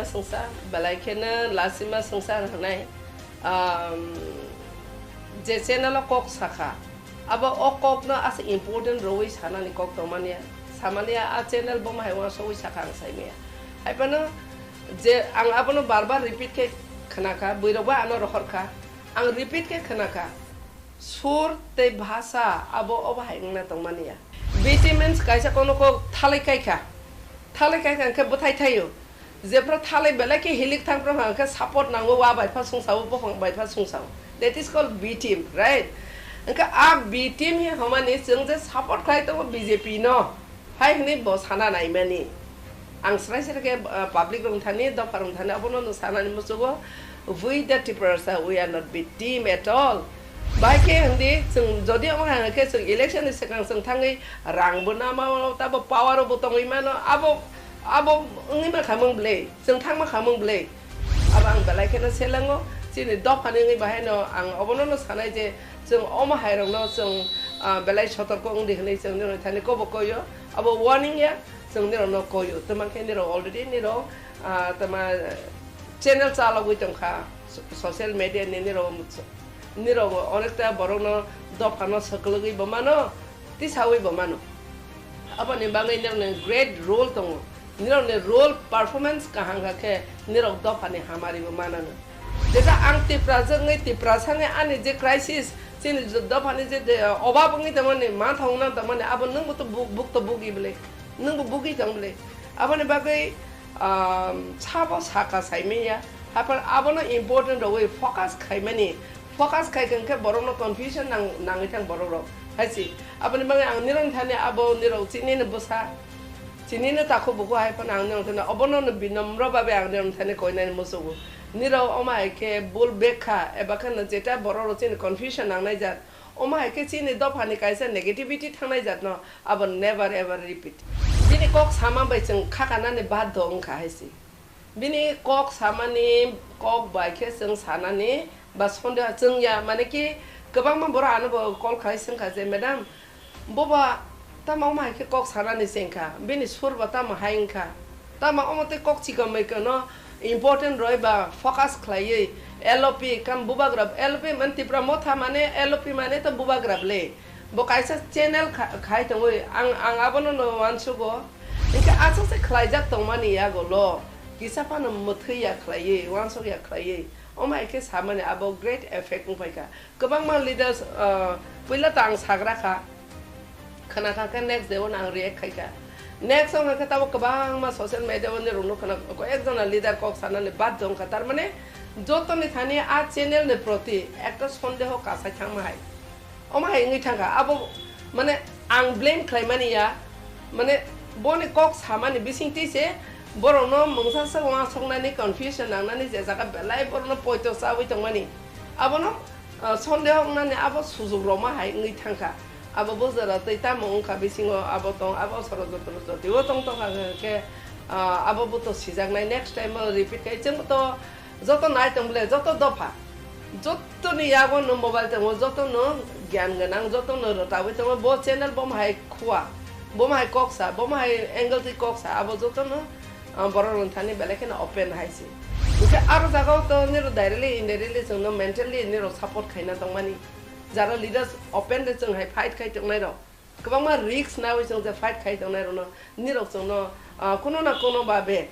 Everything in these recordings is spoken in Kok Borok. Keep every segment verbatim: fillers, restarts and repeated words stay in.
Sungsa, belai kheno lasima sungsa hwnai, um, je channel o kok sakha, abo o kok no asa important rwi sanani kok tongmani ya, samani ya, a channel bo mahai uansugwi sakha ang saimaya. Hai phano je ang abono bar bar repeat khe khnakha, bwirok bo ano rohorkha, ang repeat khe khnakha. Sur tei bhasa abo obo hai wngna tongmani ya. B T means kaisa kono kok thalai kaikha. Thalai kaikha hwnkhe bwthai thaio. Jephru thalai belai khe hilik thangphru hwnkhe support nango, wa bai pha sungsao, buphang bai pha sungsao. That is called B team, right? Hwnkhe a B team hi hwnmani chwng je support khlai tongo B J P no. Hai hwnwi bo sana naimani. Ang srai srai khe, uh, public rok thani, dopha rok thani, abono no sanani muchugo. We the Tiprasa, we are not B team at all. Bai khe hwndi chwng jodi omo hai khe chwng election ni swkang chwng thangwi rang bo nama, tabo power bo tongwi mano, abo, abo wngwi ma khamung bwle, chwng thangma khamung bwle. Abo ang belai kheno selango, chini dophani wngwi bahaino ang obono no sanai je chwng omo hai rokno chwng, ah, belai sotorko wngdi hwnwi chwng nirok thani kobo koyo, abo warning ya chwng nirokno koyo. Tama khe nirok already nirok, ah, tama channel chalogwi tongkha so-, social media ni nirok, nirok onekta borokno dophano swklwgwi bo mano, tisawi bo mano. Aboni bagwi nirokni great role tongo. Nirokni role performance kaham kha khe nirok dophani hamari bo manano. Jesa ang Tiprasa wngwi Tiprasani ani je crisis, chini je dophani je, je obab wngwi tongmani, manthok wngna tongmani, abo nwngbo to buk, buk to bugi bwle, nwngbo bugi tong bwle. Aboni bagwi, um, sabo saka saimanya, haphar abono important rogwi focus khaimani, focus khai khe borokno confusion nang-, nangwi thang borok rok. Hai si, aboni bagwi ang nirok thani abo nirok chinini bwsa, chinini takhuk bukhuk hai phano ang nirok thani obono no binomro babe ang nirok thani koinani muchugo. Nirok omo hai khe bul bekha eba khe no jeta borok rok chini confusion nangnai jat, omo hai khe chini dophani kaisa negativity thangnai jat no abo never ever repeat. Bini kok sama bai chwng khakanani baddo wngkha hai si. Bini kok samani kok bai khe chwng sanani ba sondeha chwng ya, mane ki kwbangma borok ano bo call khai swngkha je, "Madam, boba tamo omo hai khe kok sanani chengkha, bini sur ba tamo hai wngkha, tamo omo tei kok chikon bai kono important roi ba focus khlaiwi L O P kam bubagra, L O P mane Tipra Motha mane L O P mane to bubagra bwle." Bo kaisa channel kha-, khai tongwi, ang, ang abono no uansugo. Hinkhe aswk se khlaijak tongmani yago lo, kisa phano mwthwi ya khlaiwi, uansuk ya khlaiwi, omo hai khe samani abo great effect wng phaikha. Kwbangma leaders, ah, puila ta ang sagra kha, khna kha khe next day o no ang react khai kha. Next wng kha khe tabuk kwbangma social media o nirok nukha na, koi ek jona leader kok sanani bad wng kha. Tar mane jotoni thani a channel ni proti ekta sondeho kasai thangma hai. Omo hai wngwi thangkha, abo mane ang blame khlaimani ya, mane boni kok samani bisingtwi se borokno mungsa se uansuknani, confusion nangnani je jaga belai borokno poito chawi tongmani, abono, ah, sondeho wngnani abo sujuk rwma hai wngwi thangkha. Abo bujaro tei tamo wngkha bisingo abo tong, abo soro jotoro jotio tong tongkha hwnkhe, ah, abo buto sijaknai, next time o repeat khai chwng to joto nai tong bwle, joto dopha, jotoni yago no mobile tongo, joto no gyan gwnang, joto no rwtawi tongo, bo channel bo mahai khua, bo mahai kok sa, bo mahai angle twi kok sa, abo joto no, ah, borok rok thani belai kheno open hai se. Hwnkhe aro jaga o to nirok directly indirectly chwng no mentally nirok support khaina tongmani, jara leaders open de chwng hai fight khai tongnai rok. Kwbangma risk nawi chwng je fight khai tongnai rokno, nirok chwngno, ah, kuno na kuno babe,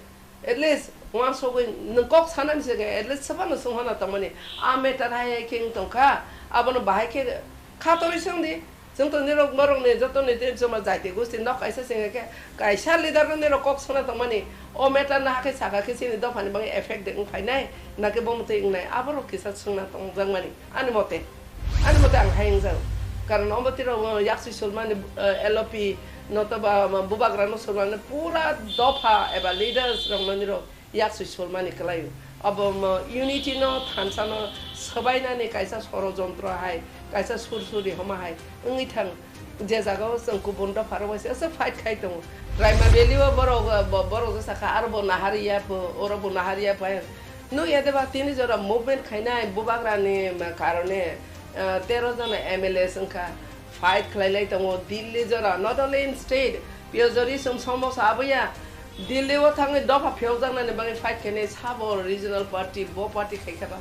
at least uansugwi nwng kok sanani se at least sabano swnghorna tongmani, a matter hai hai khe wng tongkha, abono bahai khe kha torwi swngdi. Chwng to nirok borokni jotoni tei chwngma jaiti gosti nok kaisa se hwnkhe kaisa leader no nirok kok swngna tongmani, o matter no hakhe saka khe chini dophani bagwi effect de wng phainai, nakhe bomo twi wngnai, aborok kisa swngna tongjakmani. Ani mote, ani mote ang hai wngjak, karon omo twi rok yaksui sulmani, eh, L O P notoba bubagra no sulmani pura dopha eba leaders rok no nirok yaksui sulmani kwlaio. Abo mo unity no thansa no swbainani kaisa sorojontro hai, kaisa sursuri homa hai wngwi thang. Je jaga o chwng kubun dopha rok bai se fight khai tongo. Raima Valley o borok, bo-, borok je sakha aro bo nahari ya pho, oro bo nahari ya pho. Nukya de ba tini jora movement khainai bubagrani karone, ah, tero jona M L A wngkha, fight khlailai tongo Delhi jora, not only in state, Piyojori sum somosa aboya, Delhi o thangwi dopha phiyokjaknani bagwi fight khainai sabo regional party, bo party khai kha ba.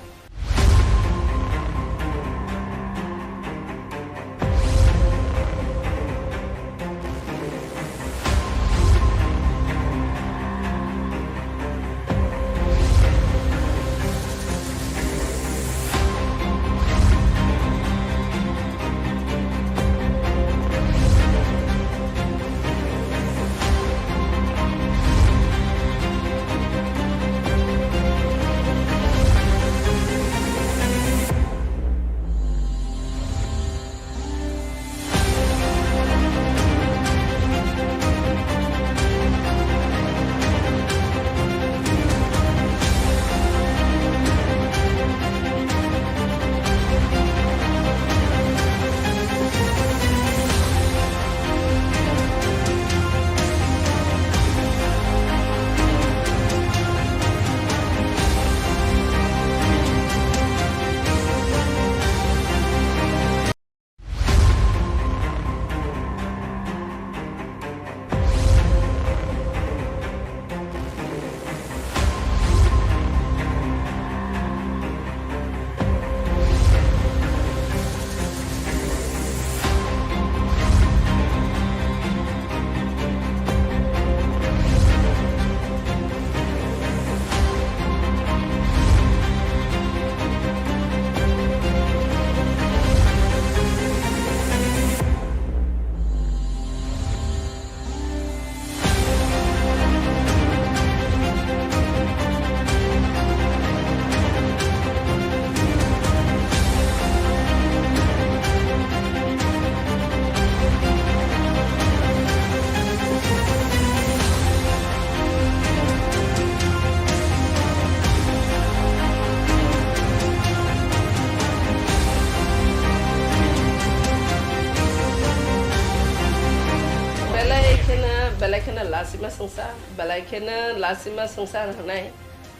Belai kheno, belai kheno lasima songsa, belai kheno lasima songsa hinwi,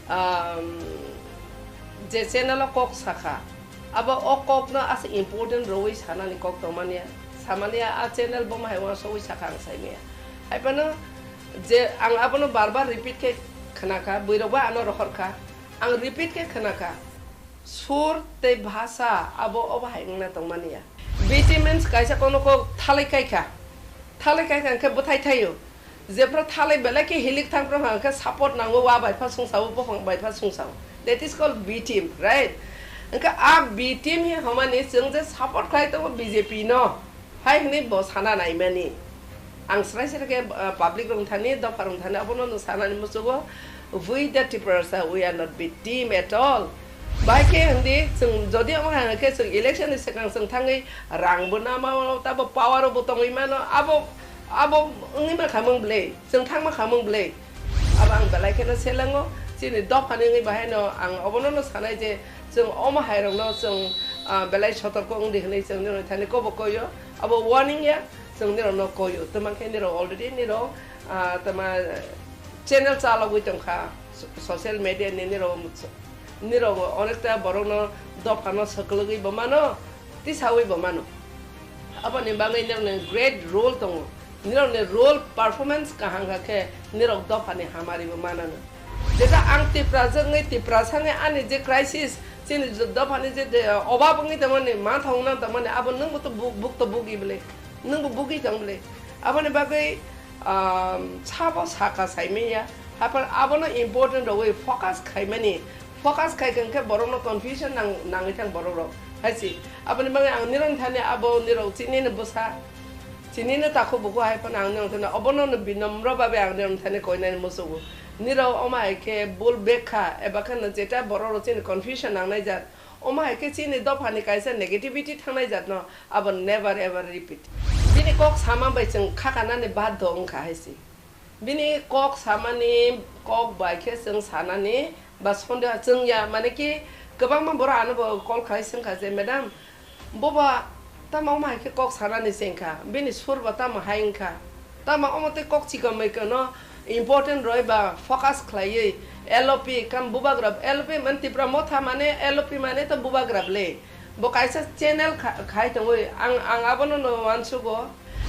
um, je channel o kok sakha, abo o kok no asa important rwui sanani kok tongmani ya, samani ya, a channel bo mahai uansugui sakha ang saimanya. Hai phano je ang abono bar bar repeat khe khna kha, bwrwi rok bo ano rohor kha, ang repeat khe khna kha. Sur tei bhasa abo obo hai wngna tongmani ya. B T means kaisa kono kok thalai kai kha. Thalai kai kha hwnkhe bwthai thaio. Jephru thalai belai khe hilik thang phru hwnkhe support nango, wa bai pha sungsao, buphang bai pha sungsao. That is called B team, right? Hwnkhe a B team hi hwnmani chwng je support khlai tongo B J P no. Hai hwnwi bo sana naimani. Ang srai srai khe, uh, public rok thani, dopha rok thani, abono no sanani muchugo. We the Tiprasa, we are not victim at all. Bai khe hwndi chwng jodi omo hai khe chwng election ni swkang chwng thangwi rang bo nama mano, tabo power bo tongwi mano, abo, abo wngwi ma khamung bwle, chwng thangma khamung bwle. Abo ang belai kheno selengo, chini dophani wngwi bahaino ang obono no sanai je chwng omo hai rokno chwng, ah, belai sotorko wngdi hwnwi chwng nini thani kobo koyo, abo warning ya, chwng nirokno koyo. Tamo khe nirok already nirok, ah, tamo channel chalogwi tongkha, so-, social media ni nirok, nirok onekta borokno dophano swklwgwi bo mano, tisawi bo mano. Aboni bagwi nirokni great role tongo. Nirokni role performance kaham kha khe nirok dophani hamari bo manano. Jeta ang Tiprasa wngwi Tiprasani ani je crisis, chini je dophani je de, obab wngwi tongmani, mantha wngna tongmani, abo nwngbo to buk, buk to bugi bwle, nwngbo bugi tong bwle. Aboni bagwi, um, sabo saka saimanya, haphar abono important rogwi focus khaimani, focus khai khe hwnkhe borokno confusion nang-, nangwi thang borok rok. Hai si, aboni bagwi ang nirok thani abo nirok chini ni bwsa, chini ni takhuk bukhuk hai phano ang nirok thani obono no binomro babe ang nirok thani koinani muchugo. Nirok omo hai khe bul bek kha, eba khe no jeta borok rok chini confusion nangnai jat, omo hai khe chini dophani kaisa negativity thangnai jat no abo never ever repeat. Bini kok sama bai chwng khakanani baddo wngkha hai si. Bini kok samani kok bai khe chwng sanani ba sondeha chwng ya, mane ki kwbangma borok ano bo call khai swngkha je, "Madam, boba tamo omo hai khe kok sanani chengkha, bini sur ba tamo hai wngkha, tamo omo tei kok chikon mai kono important roi ba focus khlaiwi L O P kam bubagra, L O P man Tipra Motha mane L O P mane to bubagra bwle." Bo kaisa channel kha-, khai tongwi, ang, ang abono no uansugo.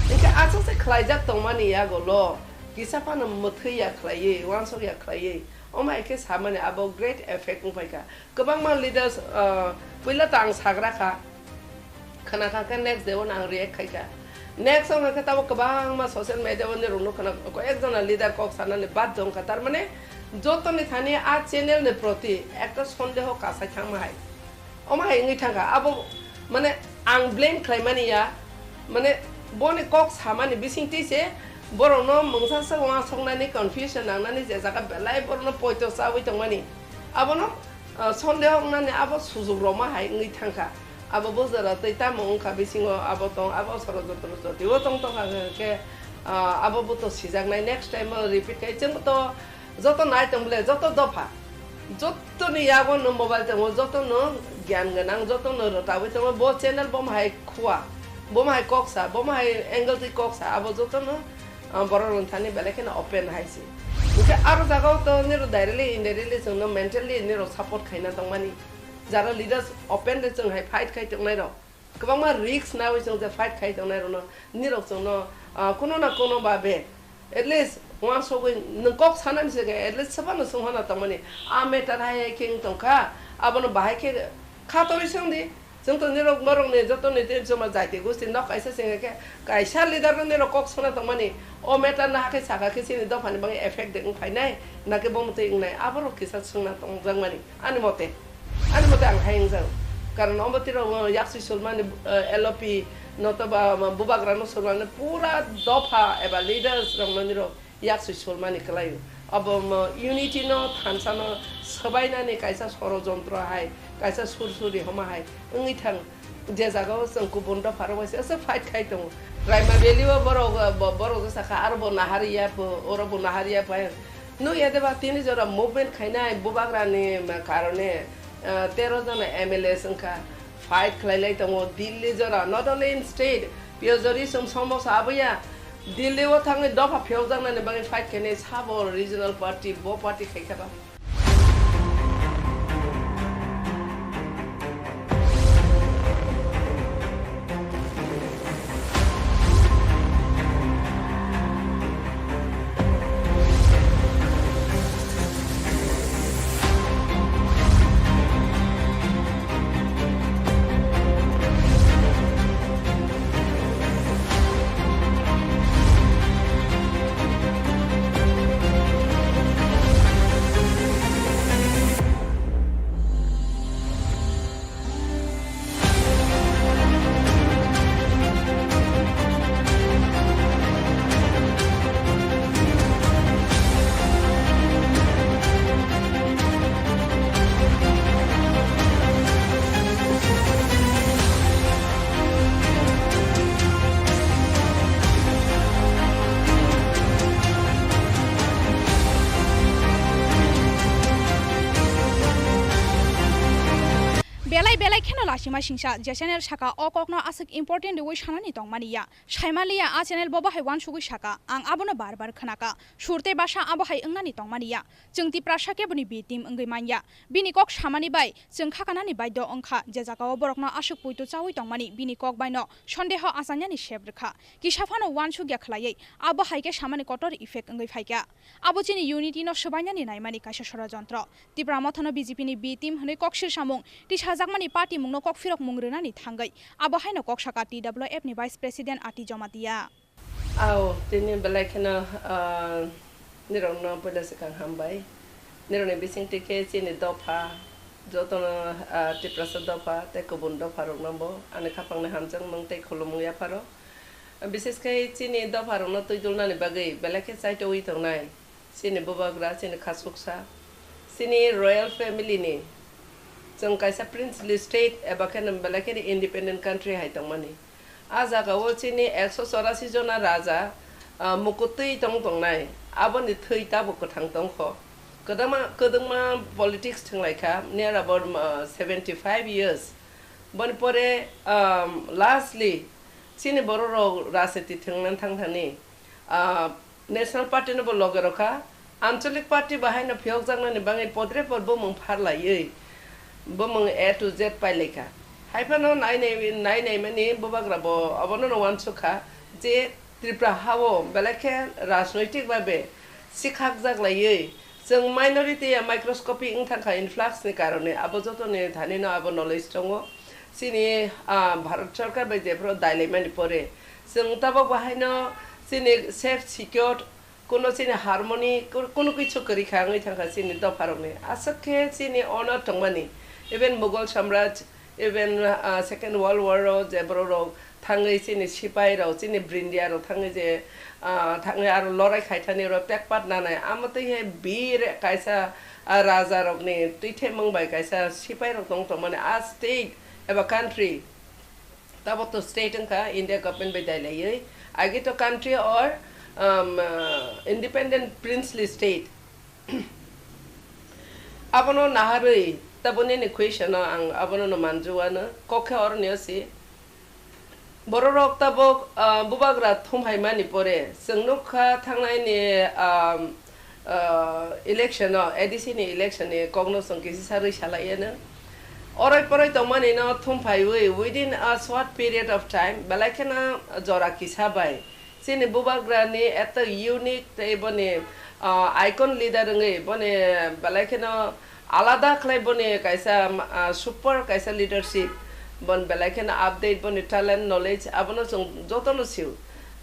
Hinkhe aswk se khlaijak tongmani yago lo. Kisa phano mwthwi ya khlaiwi, uansuk ya khlaiwi, omo hai khe samani abo great effect wng phaikha. Kwbangma leaders, ah, puila ta ang sagra kha, khna kha khe next day o ang react khai kha. Next wng kha khe tabo kwbangma social media o nirok nukha na, koi ek jona leader kok sanani bad wng kha. Tar mane jotoni thani a channel ni proti ekta sondeho kasai thangma hai. Omo hai wngwi thangkha, abo, mane, ang blame khlaimani ya, mane, boni kok samani bisingtwi se borokno mungsa sak uansuknani, confusion nangnani je jaga belai borokno poito chawi tongmani, abono, ah, sondeho wngnani abo sujuk rwma hai wngwi thangkha. Abo bujora tei tamo wngkha bisingo abo tong, abo sorojontro jotio tong tongkha hwnkhe, ah, abo bo to sijaknai, next time o repeat khai chwng to Joto nai tong bole, joto dopha, jotoni yago no mobile tongo, joto no gyan gwnang, joto no rwtawi tongo, bo channel bo mahai khua, bo mahai kok sa, bo mahai angle twi kok sa, abo joto no, ah, borok rok thani belai kheno open hai se. Hwnkhe aro jaga o to niro directly, indirectly chwng no mentally niro support khaina tongmani, jara leaders open de chwng hai fight khai tongnai rok. Kwbangma risk nawi chwng je fight khai tongnai rokno, nirok chwngno, ah, kuno na kuno babe, at least uansugwi nwng kok sanani se khe, at least sabano chwng hana tongmani, a matter hai hai khe wng tongkha, abono bahai khe kha torwi songdi. Chwng to nirok borokni jotoni tei chwma jaiti gosti nok kaisa se khe, kaisa leader no nirok kok sana tongmani, o matter no hakhe saka khe chini dophani bagwi effect de wng phainai, nakhe bomo twi wngnai, aborok kisa swngna tongjakmani. Ani mote, ani mote ang hai wngjak, karon omo tiro, uh, yaksui sulmani, uh, L O P notoba, um, bubagrano sulmani pura dopha eba leaders rokno niro yaksui sulmani kwlaio. Abo, um, unity no thansa no swbainani kaisa sorojontro hai, kaisa sursuri homa hai wngwi thang. Je jaga o chwng kubun dopha rok bai se fight khai tongo. Raima Valley o borok, bo-, borok je sakha aro bo nahari ya pho, oro bo nahari ya pho. Nukya de ba tini jora movement khainai bubagra ni karone, ah, tero jona M L A wngkha fight khlai lai tongo Delhi jora, not only in state, piyojori sum somosa abuya Delhi o thangwi dopha phiyokjaknani bagwi fight khainai sabo regional party, bo party khai kha ba. Belai belai kheno lasima singsa je channel saka o kokno aswk important rwui sanani tongmani ya. Saimaliya a channel bo bahai uansugui saka, ang abono bar bar khwnaka. Sur tei basa abo hai wngnani tongmani ya. Chwng Tiprasa keboni B team wngwi manya. Bini kok samani bai chwng khakanani baidho wngkha, je jagao borokno aswk poito chaui tongmani bini kok baino sondeho achainani sep rwkha. Kisa phano uansukya khwlaiwi abo hai khe samani kotor effect wngwi phaikha. Abo chini unity no swbainani naimani kaisa sorojontro. Tipra Mothano B J P ni B team hwnwi kok sirsamung tisajakmani party mungno kok phirokmung rwnani thangwi abo haino kok saka T W F ni Vice President Ati Jamatia. Ao, tini belai kheno, ah, nirokno puila swkang hambai. Nirokni bisingtwi khe chini dopha, jotono, ah, Tiprasa dopha tei kubun dopharokno bo ani khapangni hamjakmung tei khulumung yapharo. Bishesh khe chini dopharokno twi dulnani bagwi belai khe chaitoui tongnai. Chini bubagra, chini khasuksa, chini royal family ni, chwng kaisa princely state eba khe belai kheno independent country hai tongmani. A jaga o chini ekso chorasi jona raja, ah, mukut twi tong tongnai, aboni thwi tabuk kwthang tongkho. Kwdama-, kwdwngma politics thwnglaikha near about, ah, seventy five years. Boni pore, um, lastly, chini borok rok rajniti thwngna thang thani, ah, National Party no bo loge rokha, Anchalik Party bo haino phiyokjaknani bagwi podre pod bumung pharlaiwi bumung A to Z pailaikha. Haiphano nai nai, nai nai mani bubagra bo obono no uansukha je Tripura hao belai khe rajnoitik babe sikhakjak laiwi, chwng minority ya microscopic wng thangkha influx ni karone, abo jotoni thani no abo knowledge tongo. Chini, ah, Bharat Sarkar bai jephuru dailaimani pore, chwng tabok bahaino chini safe, secured, kuno chini harmony, ku-, kuno kichu kwrwi kha wngwi thangkha chini dopharokni. Aswk khe chini honor tongmani, even Mughal Samraj, even, ah, Second World War o je bororok thangwi chini sipai rok, chini Brindia rok thangwi je, ah, thangwi aro lorai khaithani oro tekpat nanai, amo twi hai bir kaisa, ah, raja rokni twithemung bai kaisa sipai rok tong tongmani a state eba country. Tabok to state wngkha India government bai dailaiwi, agi to country or, um, uh, independent princely state. Abono naharwi taboni ni question o ang abono no manjuano, kok khe oroni o si. Bororok tabok, ah, bubagra thumphaimani pore, chwng nukha thangnaini, ah, ah, election o, A D C ni election ni kokno chwng kisisa rwi salaiyano. Oroi poroi tongmani no thumphaiwi within a short period of time, belai kheno jora kisa bai chini bubagra ni eto unique tei boni, ah, icon leader wngwi boni belai kheno alada khlai boni kaisa, ah, super kaisa leadership, bon belai kheno update, boni talent, knowledge abono chwng jotono sio.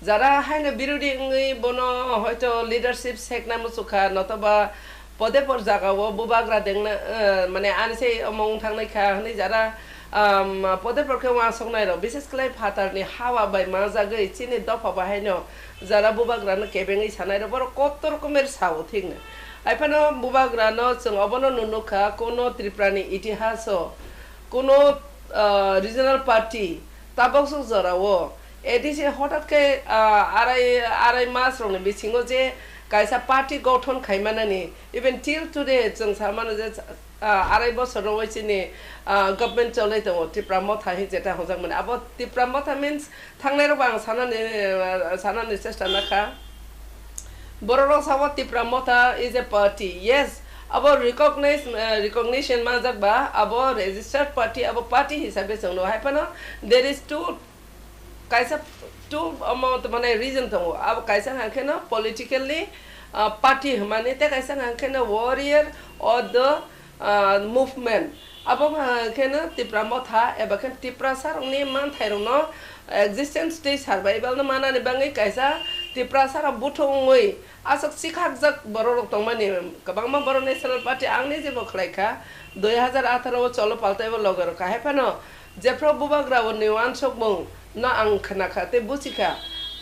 Jara haino birodi wngwi bono hoito leadership sekna muchukha, notoba pode por jagao bubagra dengna, eh, mane ani se omo wng thangnai kha hwnwi jara, um, pode por khe uansuknai rok, bises khlai phatarni hawa bai manjagwi chini dopha bahaino jara bubagrano kebengwi sanai rok, borok kotto rokomer sao thikno. Haiphano bubagrano chwng obono nunukha, kuno Tripurani itihaso, kuno, ah, regional party, taboksuk jorao A D C hotat khe, ah, arai, arai mas rokni bisingo je kaisa party gothon khaimanani, even till today chwng samano je, ah, arai bosor rogwi chini, ah, government cholwi tongo, Tipra Motha hi jeta hwnjakmani. Abo Tipra Motha means thangnai rok ang sanani, ah, sanani chesta nakha. Borok rok sabo Tipra Motha is a party. Yes, abo recognize, ah, recognition manjak ba, abo registered party, abo party hisabe chwng no. Haiphano there is two, kaisa two, omo to mane reason tongo. Abo kaisa hwnkha kheno politically, ah, party hwnmani, tei kaisa hwnkha kheno warrior or the, ah, movement. Abo hwnkha kheno Tipra Motha eba khe Tiprasa rokni manthai rokno existence tei survival no manani bagwi kaisa Tiprasa rok buthung wngwi aswk sikhakjak borok rok tongmani, kwbangma borok National Party ang nije bo khlai kha, dui hazar atharo o cholo paltai bo loge rok kha. Haiphano jephru bubagra ni uansukmung no ang khna kha tei buchi kha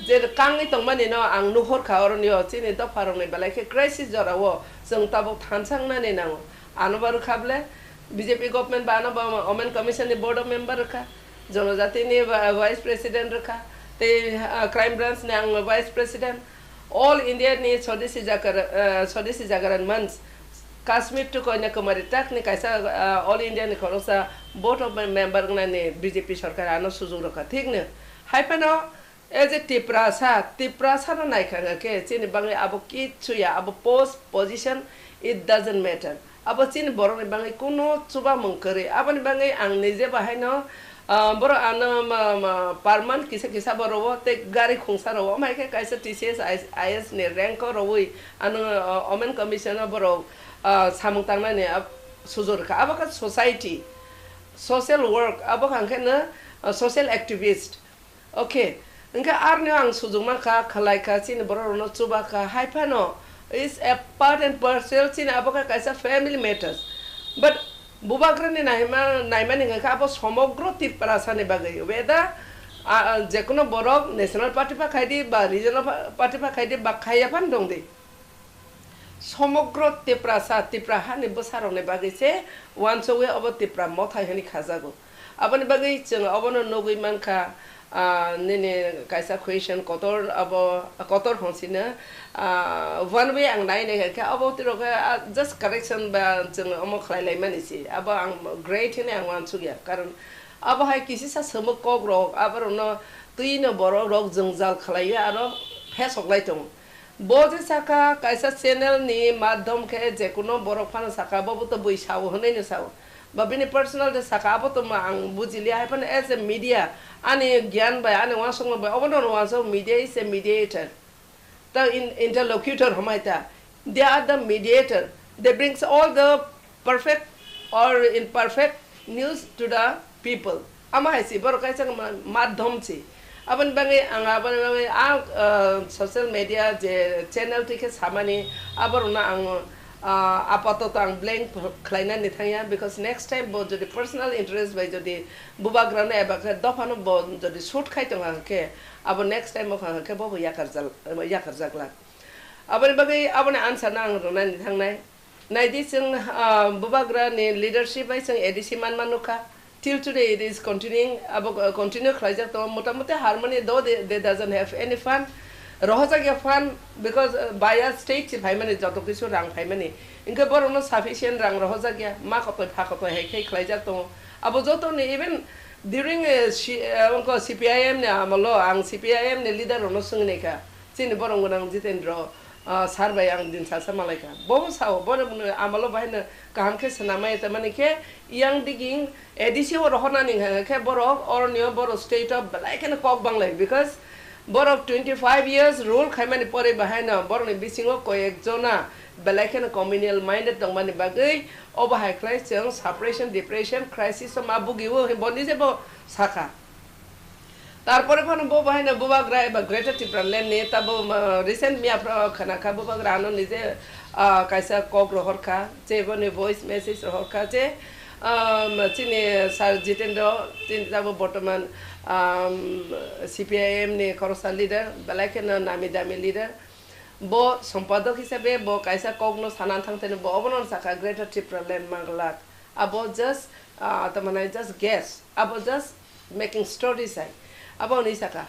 je kangwi tongmani no ang nuhur kha, oroni o chini dopha rokni belai khe crisis jora o chwng tabuk thansa wngnani nango. Ano ba rwkha ble B J P government ba ano ba Women Commission ni board of member rwkha, Jonojati ni ba-, vice president rwkha, tei, ah, crime branch ni ang vice president. All India ni Swadeshi Jagaran, ah, Swadeshi Jagaran Manch, Kashmir to Kanyakumari tak ni kaisa, ah, All India ni khoroksa board of member wngnani B J P sarkar ano sujuk rwkha, thik no? Haiphano as a Tiprasa, Tiprasa no naikha khe chini bagwi abo kichu ya, abo post position, it doesn't matter. Abo chini borokni bagwi kuno chubamung kwrwi. Aboni bagwi ang nije bo haino, ah, borok ano ma, ma, per month kisa kisa bo rwo tei gari khungsa rwo. Omo hai khe kaisa T C S, I S ni rank o rwui ano, ah, Women Commission o borok, ah, samung tangnani, ah, sujur kha. Abo khe society, social work, abo khe hwnkhe no, ah, social activist. Okay, hwnkhe aroni ang sujukma kha, khlai kha, chini borok rokno chuba kha, hai phano is a part and parcel chini abo khe kaisa family matters. But bubagrani naima, naimani hwnkhe abo somogro Tiprasani bagwi, whether, ah, ah, jekono borok national party pha khai di ba regional pa-, party pha khai di ba khaiya phano tong di. Somogro Tiprasa, Tipra hani bwsarokni bagwi se uansugwi obo Tipra Motha hwnwi khajago. Aboni bagwi chwng obono nugwi mankha, ah, nini kaisa question kotor abo, kotor hwnsino, ah, one way ang nai nai kha khe abo twi rok khe, ah, just correction ba chwng omo khlai lai mani se. Abo ang great hwnwi ang uansukya. Karon abo hai kisisa swmwk kok rok, abo rokno twi no borok rok jwngjal khlaiwi aro phesok lai tongo. Bo je saka kaisa channel ni madhom khe je kuno borok phano saka, bo bo to bui sao hwnwi no sao. Ba bini personal de saka, abo to ma ang bujiliya, hai phano as a media, ani gyan bai, ani uansukma bai, obo no uansuk, media is a mediator. Ta in-, interlocutor hwnmai ta. They are the mediator. They brings all the perfect or imperfect news to the people. Ama hai si, borok kaisa ma-, madhom si. Aboni bagwi ang, aboni bagwi ang, uh, social media je channel twi khe samani, aborokno ang, uh, apatoto ang blank khlainani thangya, because next time bo jodi personal interest bai jodi bubagrano eba khe dophano bo jodi shoot khai tongkha khe, abo next time wngkha khe bo bo yakarjal-, yakarjaglak. Aboni bagwi aboni answer no ang rwnani thangnai. Naidi chwng, ah, bubagra ni leadership bai chwng A D C manma nukha. Till today it is continuing, abo, ah, continue khlaijak tongo. Motamuti harmoni though they, they doesn't have any fund. Rohorjak ya fund because, ah, via state se phaimani joto kisu rang phaimani. Hinkhe borokno sufficient rang rohorjak ya. Ma kotoi pha kotoi hai khai khlaijak tongo. Abo joto ni even during, eh, C-, eh, wngkha C P I M ni amolo ang C P I M ni leader rokno swngwi naikha. Chini borok gwnang Jitendra, ah, sir bai ang din salsa malaikha. Bo sao, bono amalo bahaino kaham khe swnamai, tamani khe yang diging A D C o rohornani hwnka khe borok oroni o borok state o belai kheno kok banglai, because borok twenty five years rule khaimani pore bahaino borokni bisingo koyek jona belai kheno communal minded tongmani bagwi obo hai khlai chwng suppression, depression, crisis o ma bugio hwnwi bo nije bo sakha. Tarpore phano bo bahaino bubagra eba Greater Tipraland ni tabo, ah, recent miya phro khana kha bubagra ano nije, ah, kaisa kok rohor kha, je boni voice message rohor kha je, um, chini Sir Jitendra, chini tabo bortoman, um, C P I M ni khoroksa leader, belai kheno nami dami leader. Bo sompadok hisabe bo kaisa kokno sana thangthani bo obono sakha Greater Tipraland manglak. Abo just, ah, tamani just guess. Abo just making story sai. Abo hwnwi sakha.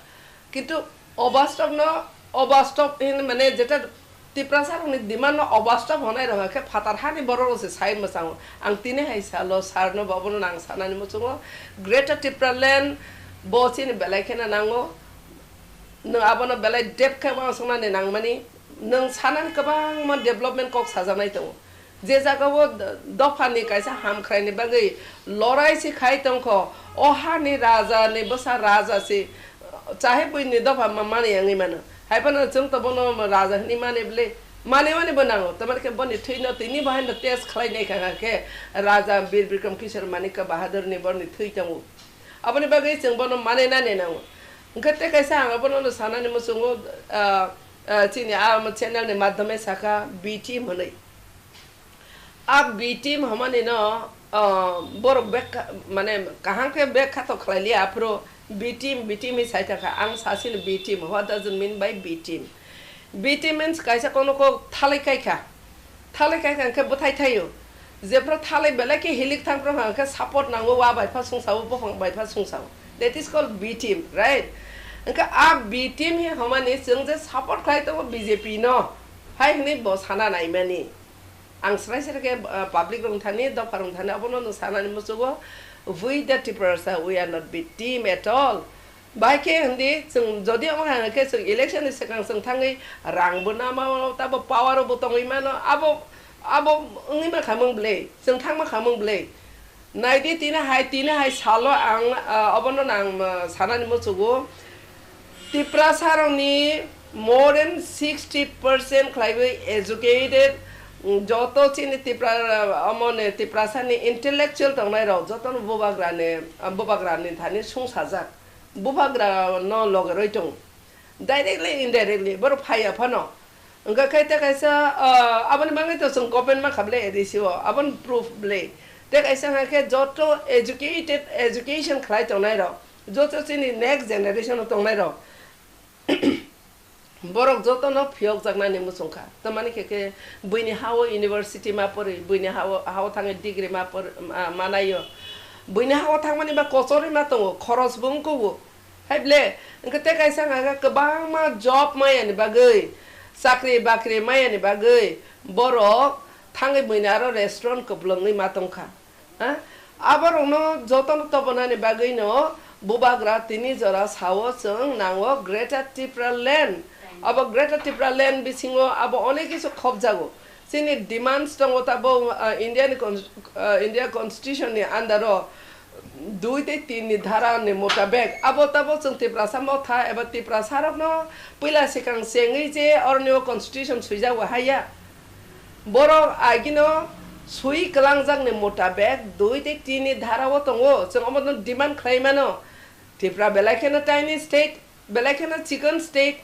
Kintu obastobno, obastop hin mane jeta Tiprasa rokni demand no obastop honai rokha khe phatar hani borok rok se sai mwchango. Ang tini hai salo sir no bo abono nang sanani muchungo. Greater Tipraland bo chini belai kheno nango. Nwng abono belai depth khe uansuknani nangmani, nwng sanani kwbangma development kok sajaknai tongo. Je jagao d-, dophani kaisa hamkhraini bagwi lorai se khai tongkho, o hani rajani bwsa raja se, chahe buini dopha ma-, mani wngwi mano. Hai phano chwng to bono raja hwnwi mani bwle, mani mani bo nango. Tamar khe boni thwino tini bo haino test khlai nai kha khe raja Bir Bikram Kishore Manikya Bahadurni boni thwi tongo. Aboni bagwi chwng bono mane nani nango. Hwnkhe tei kaisa ang abono no sanani muchungo, ah, ah, chini a channel ni madhyome sakha B team hwnwi. A B team hwnmani no, ah, borok bek mane kaham khe bek kha to khlai liya, aphuru B team, B team hi sai thangkha. Ang sasini B team. What does it mean by B team? B team means kaisa kono kok thalai kai kha. Thalai kai kha hwnkhe bwthai thaio. Jephru thalai belai khe hilik thangphru hwnkhe support nango, wa bai pha sungsao, buphang bai pha sungsao. That is called B team, right? Hwnkhe a B team hi hwnmani chwng je support khlai tongo B J P no, hai hwnwi bo sana naimani. Ang srai srai khe, uh, public rok thani, dopha rok thani, abono nwng sanani muchungo, we the Tiprasa, we are not B team at all. Bahai khe hindi, chwng jodi omo hai khe chwng election ni swkang chwng thangwi rang bo nama mano, tabo power bo tongwi mano, abo, abo wngwi mankha mung bwle, chwng thang mankha mung bwle. Naidi tini hai, tini hai salo ang, ah, obono nang, ah, sanani muchungo. Tiprasa rokni more than sixty percent khlaiwi educated, mm, joto chini Tipra, ah, omo ni Tiprasa ni intellectual tongnai rok, joto no bubagra ni, ah, bubagra ni thani sungsajak. Bubagra no loge roi tongo. Directly, indirectly, borok phaiya phano. Hwnkha khe tei kaisa, ah, aboni bagwi to chwng comment ma kha bwle A D C o, aboni proof bwle. Tei kaisa hwnkha khe joto educated, education khlai tongnai rok, joto chini next generation o tongnai rok, borok joto no phiyok jaknani muchung kha. Tamani khe khe buini ha o university ma pori, buini ha o, ha o thangwi degree ma por-, ma, ma nai o. Buini ha o thangmani ba kochorwi ma tongo, khoros bo wng kugo. Hai ble, hwnkhe tei kaisa hwnka khe kwbangma job maya ni bagwi, chakri bakri maya ni bagwi borok thangwi buini aro restaurant kwplwngwi ma tongkha. Ha? Aborokno jotono tobonani bagwino bubagra tini jora sao chwng nango Greater Tipraland. Abo Greater Tipraland bisingo abo onek kisu khobjago. Chini demands tongo tabo, ah, India ni cons-, ah, India Constitution ni under o dui tei tin ni dhara ni motabek. Abo tabo chwng Tiprasa motha eba Tiprasa rokno puila swkang chengwi je oroni o Constitution swijago haiya. Borok agino swi kwlangjakni motabek dui tei tin ni dhara o tongo. Chwng omono demand khlai mano. Tipra belai kheno tiny state, belai kheno chikon state.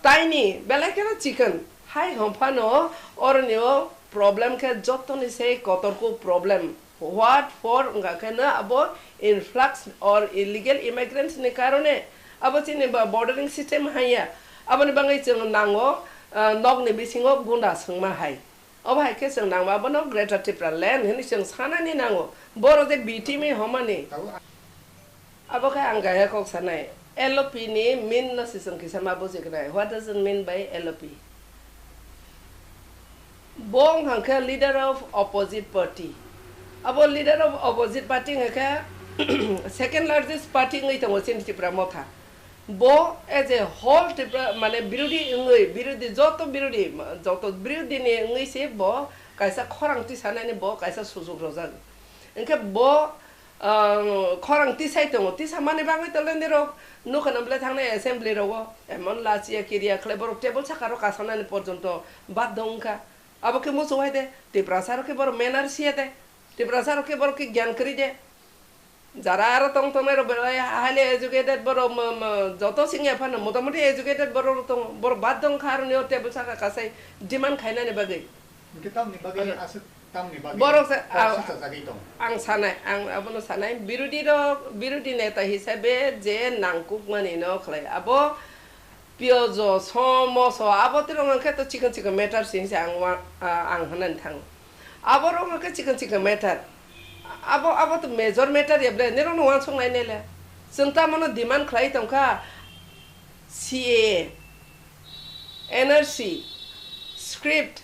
Tiny, belai kheno chikon. Hai hwnphano oroni o problem khe jotoni se kotorkuk problem. What for wngkha khe no abo influx or illegal immigrants ni karone abo chini ba bordering system haiya. Aboni bagwi chwng nango, ah, nokni bisingo gunda swngma hai. Obo hai khe chwng nangma abono Greater Tipraland hinwi chwng sanani nango. Boro je B T M homani. Abo khe ang kaisa kok sanai, L O P ni mean no se chwng kisa ma bujignai. What does it mean by L O P? Bo wngkha khe leader of opposite party. Abo leader of opposite party wngkha khe second largest party wngwi tongo chini Tipra motha. Bo as a whole Tipra, mane, birodhi wngwi, birodhi, joto birodhi, joto birodhi ni wngwi se bo kaisa khorang tisanani bo kaisa sujuk rojak. Hwnkhe bo, ah, khorang tisai tongo, tisamani bagwi tole nirok nukha na bwle thangnai assembly rogo, emon lachiya kiriya khlai borok table saka rok kasanani porjonto baddo wngkha. Abo khe muchung hai de, Tiprasa rok khe borok manners ya de, Tiprasa rok khe borok khe gyan kwrwi de. Jara aro tong tongnai rok belai highly educated borok, mo-, mo-, joto singya phano motamoti educated borok rok tongo, borok baddo wngkha aroni o table saka kasai demand khainani bagwi. Hwnkhe tamni bagwi Ano, aswk, tamni bagwi borok se, borok a-, swchajagwi tongo. Ang sanai, ang abono sanai, birodhi rok, birodhi neta hisabe je nangkukmani no khlai, abo piyojo, somoso, abo tirok hwnkhe to chikon chikon matter se hinse ang wa-, a-, ang hwnani thango. Aborok hwnkhe chikon chikon matter. Abo, abo to major matter ya ble, nirokno wansuknai nele. Chwng tamono demand khlai tongkha C A A, N R C, script,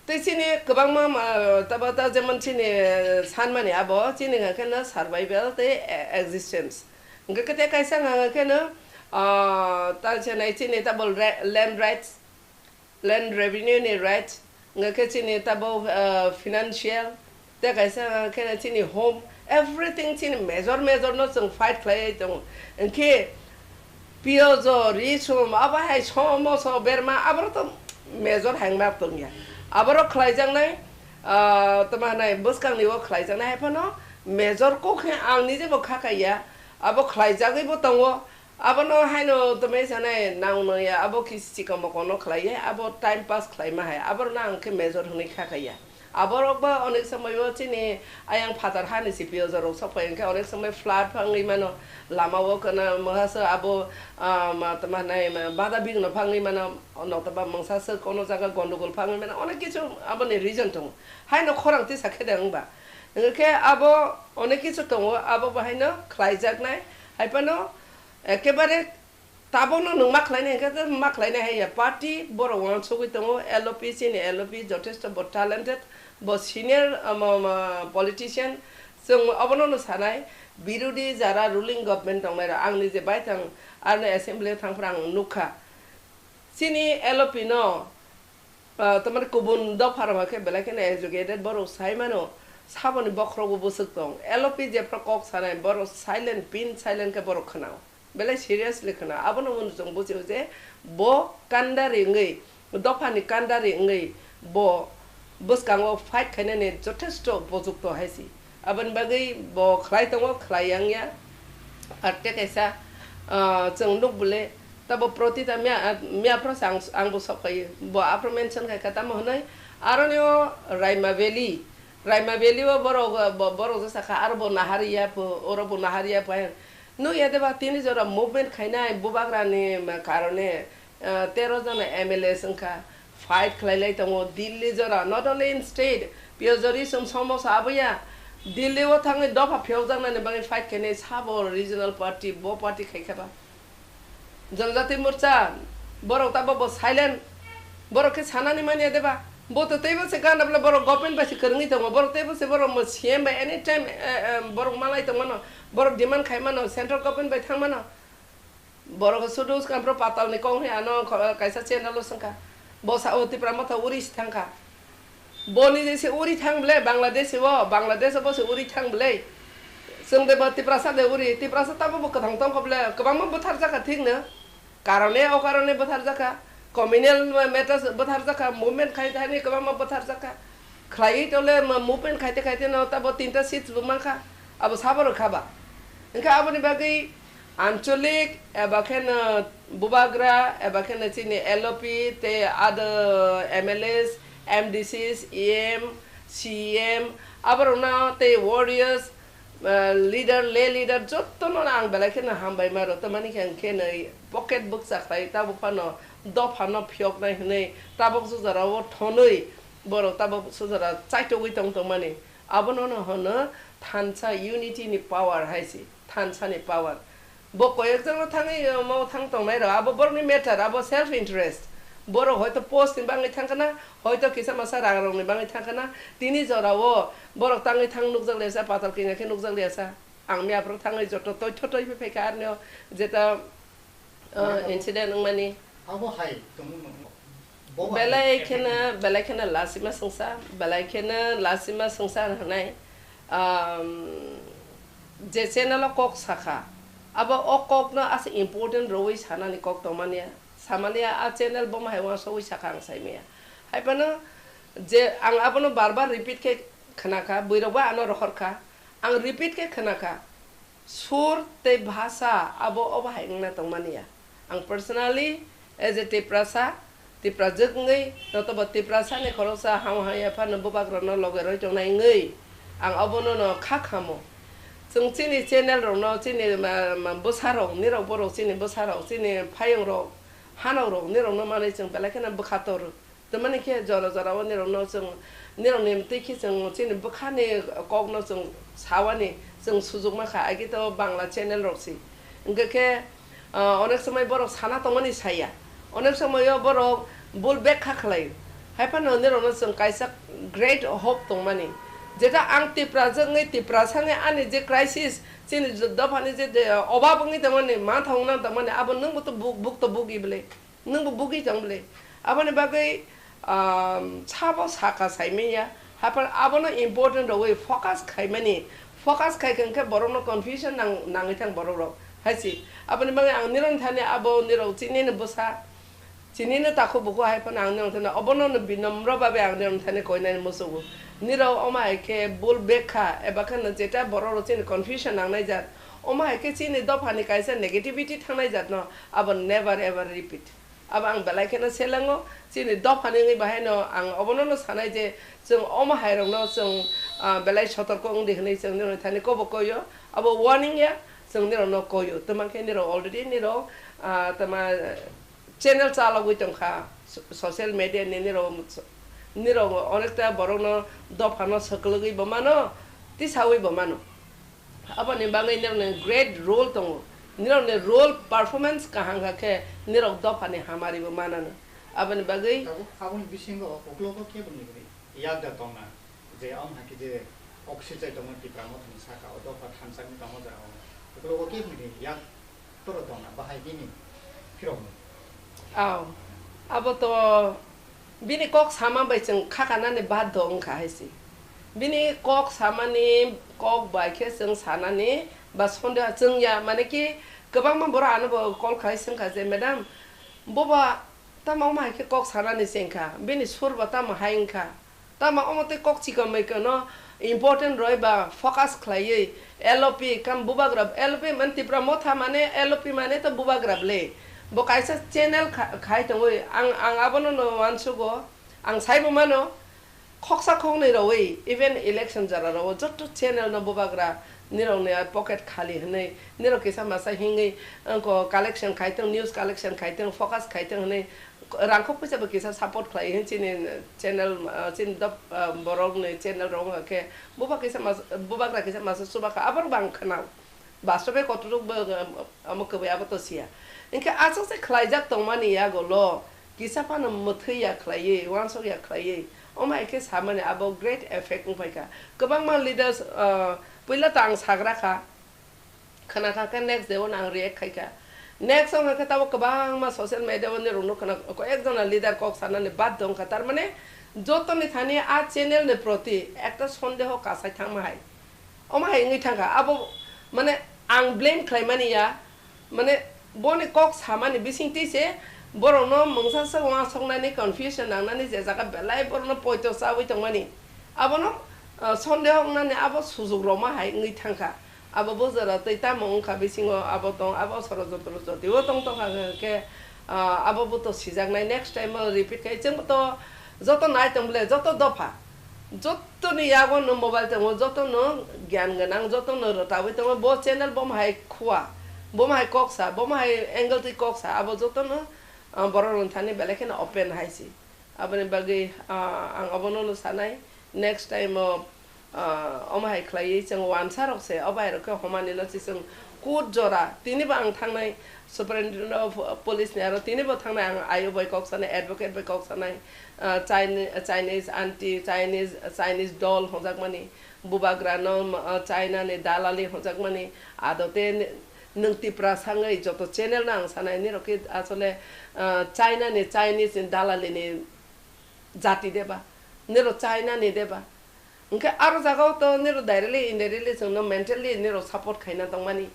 tei chini kwbangma, ah, tabo ta jemon chini, eh, sanmani abo chini hwnkheno survival tei, eh, existence. Hwnkhe khe tei kaisa hwnkheno, ah, ta chenai chini tabo re-, land rights, land revenue ni rights, hwnkhe chini tabo, ah, financial, Tei kaisa khe chini home, everything chini major major no chwng fight khlaiwi tongo. Hwnkhe piyojo, risum, abo hai somoso, berma, aborok to major hai ma tongya. Aborok khlaijaknai, ah, tamo hanai bwskangni o khlaijaknai hai phano major kok khe ang nije bo kha kaiya. Abo khlaijagwi bo tongo. Abono haino tongmani sanai nang nangya, abo kisi chikon mokon no khlaiya, abo time pass khlaima hai, aborokno ang khe major hwnwi kha kaiya. Aborok bo onek somoio chini ayang phatar hani C P O jorok sok phai hwnkhe onek somoi flood phangwi mano, lama o kana mangsa abo, ah, ma tama nai ma bada bigno phangwi mano, nokta ba mangsa se kono jaga gondogol phangwi mano, onek kichu aboni reason tongo. Haino khorang tisa khe de wngba. Hwnkhe abo onek kichu tongo, abo bo haino khlaijaknai, hai phano Ekebare tabokno nwng ma khlainai hwnkhe, ma khlainai hai ya. Party borok uansugwi tongo, L O P, chini L O P jothesto bo talented, bo senior, um, um, uh, politician. Chwng obono no sanai, birodhi jara ruling government tongnai rok, ang nije baithang aroni assembly o thangphra ang nukha. Chini L O P no, ah, tamani kubun dopha rok khe belai kheno educated borok sai mano, saboni bokhorogo bwswk tong. L O P jephru kok sanai borok silent, pin silent khe borok khwnao. Belai seriously khwnao. Abono hwnwi chwng bujio je bo kandari wngwi, dophani kandari wngwi bo bwskango fight khainani jothesto upojukto hai si. Aboni bagwi bo khlai tongo, khlai yang ya. Ar tei kaisa, ah, chwng nuk bwle, tabo Pratita miya, miya phro se ang, ang bo sok phai. Bo aphro mention khai kha, tamo hwnwi aroni o Raima Valley, Raima Valley o borok, bo-, borok je sakha, aro bo nahar ya pho, oro bo nahar ya pho. Nuk ya de ba, tini jora movement khainai bubagra ni karone, ah, tero jona M L As wngkha, fight khlai lai tongo Delhi jora, not only in state, Piyojori sum somosa aboya, Delhi o thangwi dopha phiyokjaknani bagwi fight khainai sabo regional party, bo party khai kha ba. Janjati Morcha, borok tabo bo silent, borok khe sanani manya de ba, bo to teibo se gana bwle borok government bai se kwrwngwi tongo, borok teibo se borok mo C M bai anytime, eh, eh, borok malai tongmano, borok demand khai mano, central government bai thang mano. Borok sudu swkang phuru patal ni kok ni ano kho-, kaisa channel o swngkha. Bo sa o Tipra Motha uri si thangkha. Boni je se uri thang ble Bangladesh o, Bangladesh o bo se uri thang ble. Chwng de bo Tiprasa de uri, Tiprasa tamo bo kwthang tongkha ble, kwbangma bwthar jakha thik no. Karone o karone bwthar jakha, communal matters bwthar jakha, movement khai thani kwbangma bwthar jakha. Khlaiwi tole ma-, movement khaite khaite no tabo tinta seats bo mankha, abo sabo rwkha ba. Hwnkhe aboni bagwi ancholik eba khe no bubagra eba khe no chini L O P tei other M L As, M D Cs, E M, C E M aborokno tei warriors, ah, leader, lay leader jottono ang belai kheno hambai ma rw, tamani khe ang khe nai pocket bwkcha khlai tabuk phano dophano phiyoknai hwnwi tabuk jujara o thonwi borok tabuk sujara chaitogwi tong tongmani. Abono no hwno thansa unity ni power hai se, thansa ni power. Bo koyek jagao thangwi, omo thang tongnai rok, abo borokni matter, abo self interest. Borok hoito post ni bagwi thang khana, hoito kisa masa rang rokni bagwi thang khana, tini jorao borok tangwi thang nukjak liya sa, patal kanya khe nukjak liya sa. Ang miya phuru thangwi joto toitho toi phai kha arnio jeta, uh, incident wngmani. Abo hai tongmung no. Bo belai kheno, belai kheno lasima sungsa, belai kheno lasima sungsa hwnai. Um, je channel o kok sakha, abo o kok no asa important rwui sanani kok tongmani, samani a channel bo hai uansugui sakha ang saimaya. Hai phano je ang abono bar bar repeat khe khna kha, buirok ba ano rohor kha, ang repeat khe khna kha. Sur tei bhasa abo obo hai wngna tongmani ya. Ang personally as a Tiprasa, Tiprajwk wngwi, notobo Tiprasani khoroksa ham hamya phano bubagrokno loge roi tongnai wngwi ang obono no kha khamo. Chwng chini channel rokno, chini ma, ma, bwsarok, nirok borok chini bwsarok, chini phayongrok, hanokrok, nirokno manwi chwng belai kheno bwkha tor. Tamani khe jora jora o nirokno chwng, nirokni twi khe chwng chini bwkhani kokno chwng sawani chwng sujukma kha, agi to Bangla channel rok se. Hwnkhe khe, ah, onek somoi borok sana tongmani saya. Onek somoi o borok bul bek kha khlai. Hai phano nirokno chwng kaisa great hope tongmani. Jeta ang Tiprajwk wngwi Tiprasa wngwi ani je crisis, chini dophani je, je obab wngwi tongmani, manthok wngna tongmani, abo nwngbo to buk, buk to buk ibele. Nwngbo bugwi tong bwle. Aboni bagwi, um, sabo saka saimanya. Haphar abono important rogwi focus khaimani. Focus khai khe hwnkhe borokno confusion nang-, nangwi thang borok rok. Hai se. Aboni bagwi ang nirok thani abo nirok chinino bwsa. Chinino takhuk bukhuk hai phano ang nirok thani obono no binomro babe ang nirok thani koinani muchugo. Nirok omo hai khe bul bek kha eba khe no jeta borok rok chini confusion nangnai jat. Omo hai khe chini dophani kaisa negativity thangnai jat no abo never ever repeat. Abo ang belai kheno selengo, chini dophani wngwi bahaino ang obono no sanai je chwng omo hairokno chwng, ah, belai sotorko wngdi hwnwi chwng nirokni thani kobo koyo, abo warning ya chwng nirokno koyo. Twma khe nirok already nirok, ah, twma channel chalogwi tongkha, so-, social media ni nirok, nirok onekta borokno dophano swklwgwi bo mano, tisawi bo mano. Aboni bagwi nirokni great role tongo. Nirokni role performance kaham kha khe nirok dophani hamari bo manano. Aboni bagwi Tabuk aboni bisingo uklogo kebo ni yakda tongna je omo hai khe je oksichai tongo Tipra Mothani saka o dopha thansa ni tongo jora o. Uklogo kebo ni yak toro tongna bahai bini phirokno. Aw, abo to bini kok sama bai chwng khakanani baddo wngkha hai se. Bini kok samani kok bai khe chwng sanani ba sondeha chwng ya, mane ki kwbangma borok ano bo call khai swngkha je, "Madam, boba tamo omo hai khe kok sanani chengkha, bini sur ba tamo hai wngkha?" Tamo omo tei kok chikon bai khe no important roi ba focus khlaiwi L O P kam bubagra, L O P man Tipra Motha mane L O P mane to bubagra ble. Bo kaisa channel kha-, khai tongwi ang, ang abono no uansugo, ang saibo mano khoksa khoknwi roi even election jora rao jotto channel no bubagra nirokni pocket khali hwnwi nirok kisa masa hingwi wngko collection khaitong, news collection khaitong, focus khaitong hwnwi rangkhok puisa bo kisa support khlai hwn chini channel, ah, chini dop, ah, borok ni channel rok wngkha khe buba kisa mas-, bubagra kisa masa chuba kha, aborok bo ang khna bastobe kotorok bo, ah, omo kwbwi abo to siya. Hinkhe aswk se khlaijak tongmani yago lo kisa phano mwthwi ya khlaiwi, uansuk ya khlaiwi, omo hai khe samani abo great effect wngpai kha. Kwbangma leaders, ah, puila to ang sagra kha, khna kha khe next day o no ang react khai kha. Next wngkha khe tabuk kwbangma social media o nirok nukha na, koi ek jona leader kok sanani bad wngkha, tar mane jotoni thani a channel ni proti ekta sondeho kasai thangma hai. Omo hai wngwi thangkha. Abo mane ang blame khlaimani ya, mane boni kok samani bisingtwi se borokno mungsa swk uansuknani, confusion nangnani je jaga belai borokno poito chawi tongmani. Abono, ah, sondeho wngnani abo sujuk rwma hai wngwi thangkha. Abo bujaro tei tamo wngkha bisingo abo tong, abo sorojontro jotio tong tongkha hwnkhe, ah, abo bo to sijaknai, next time o repeat khai. Chwngbo to joto nai tong bole, joto dopha, jotoni yago no mobile tongo, joto no gyan gwnang, joto no rwtawi tongo. Bo channel bo hai khua, bo hai kok sa, bo hai angle twi kok sa, abo joto no, ah, borok rok thani belai kheno open hai si. Aboni bagwi, ah, ang obono no sanai, next time o, ah, omo hai khlaiwi chwng uansa rok se, o bai rok khe homani no se chwng kut jora. Tini bo ang thangnai Superintendent of Police ni aro tini bo thangnai, ang ayo bai kok sanai, advocate bai kok sanai, ah, Chine-, Chinese anti, Chinese, Chinese doll hwnjakmani, bubagra no, ah, China ni dalali hwnjakmani, adote nwng Tipra sangwi joto channel no ang sanai, nirok khe asole, ah, China ni, Chinese ni dalali ni jati deba, nirok China ni deba. Hwnkhe aro jagao to nirok directly, indirectly chwngno mentally nirok support khaina tongmani.